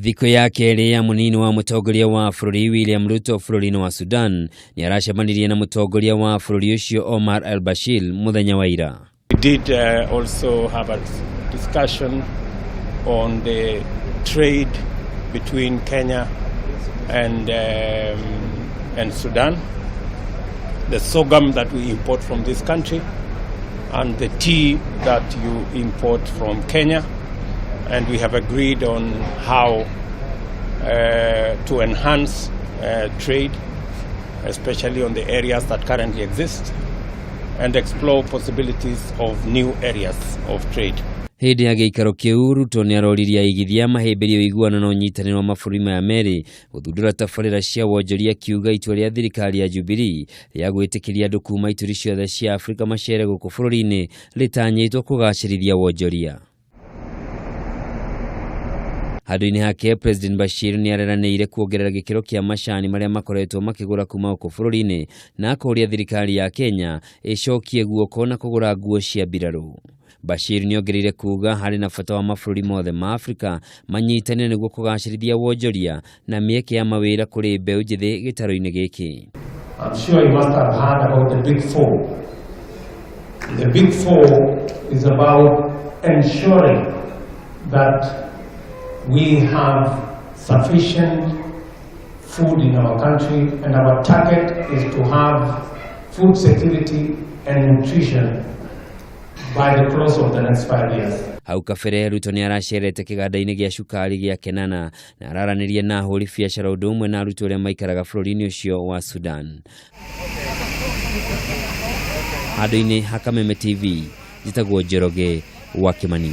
Thikũ ya kerĩ ya mũnini wa mũtongoria wa bũrũri William Ruto bũrũri-inĩ wa Sudan nĩ aracemanirie na mũtongoria wa bũrũri ũcio Omar al Bashir mũthenya wa ira. We did also have a discussion on the trade between Kenya and Sudan, the sorghum that we import from this country, and the tea that you import from Kenya. And we have agreed on how to enhance trade, especially on the areas that currently exist, and explore possibilities of new areas of trade. Hĩndĩ ya gĩikaro kĩu, Ruto nĩ aroririe aigithia mahĩmbĩrie ũiguano na ũnyitanĩri wa mabũrũri maya merĩ gũthundũra tabarĩra cia wonjoria, akiuga itua rĩa thirikari ya Jubilee rĩa gwĩtĩkĩria andũ kuma ituri ciothe cia Afrika macere gũkũ bũrũri-inĩ rĩtanyĩtwo kũgacĩrithia wonjoria. Handũ-inĩ hake, President Bashir nĩ areranĩire kuongerera gĩkĩro kĩa macani marĩa makoretwo makĩgũra kuma gũkũ bũrũri-inĩ na akoria thirikari ya Kenya ĩcokie guoko na kũgũra nguo cia mbirarũ. Bashir nĩ ongereire kuga harĩ na bata wa mabũrũri mothe ma Afrika manyitanĩre nĩguo kũgacĩrithia wonjoria na mĩeke ya mawĩra kũrĩ mbeũ njĩthĩ gĩtarũ-inĩ gĩkĩ. I'm sure you must have heard about the Big Four. The Big Four is about ensuring that we have sufficient food in our country, and our target is to have food security and nutrition by the close of the next 5 years. Hau kabere, Ruto nĩ aracerete kĩganda-inĩ gĩa cukari gĩa Kenana na araranĩria na ahũri biacara ũndũ ũmwe na arutwo arĩa maikaraga bũrũri-inĩ ũcio wa Sudan. Handũ-inĩ ha Kameme TV, njĩtagwo Njoroge wa Kimani.